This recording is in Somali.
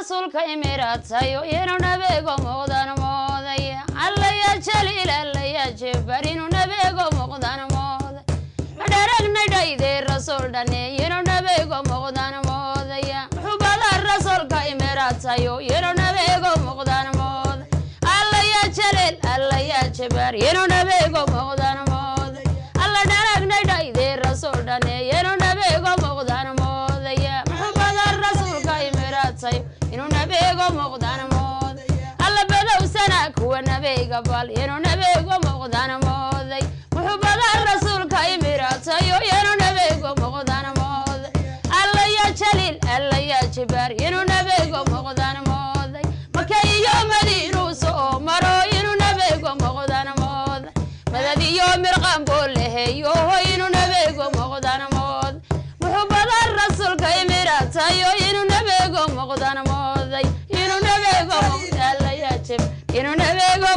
Rasuulka imiratayo inuu Nabigo muuqdan mooday. Alla yaa Jaliil, alla yaa Jabbar, inuu Nabigo muuqdan mooday. Dharagnay dhaydee Rasuul dhane inuu Nabigo muuqdan moodaya. Muxubada Rasuulka imiratayo inuu Nabigo muuqdan mooday. Alla yaa Jaliil, alla yaa Jabbar, inuu Nabigo muuqdan mooday. Alla dharagnay dhaydee Rasuul dhane inuu Nabigo muuqdan moodaya. Muxubada Rasuulka imiratayo inuu Nabigo muuqdan mooday. Alla badowsana kuwa Nabiga bal inuu Nabigo muuqdan mooday. Muxubada Rasuulka imiratayo inuu Nabigo muuqdan mooday. Alla yaa Jaliil, alla yaa Jabbaar, inuu Nabigo muuqdan mooday. Maka iyo Madiinuu soo maro inuu Nabigo muuqdan mooday. Madad iyo mirqan buu leheeyo inuu Nabigo muuqdan mooday. Muxubada Rasuulka imiratayo inuu Nabigo muuqdan mooday. Inuu Nabigo, alla yaa Jabbaar, inuu Nabigo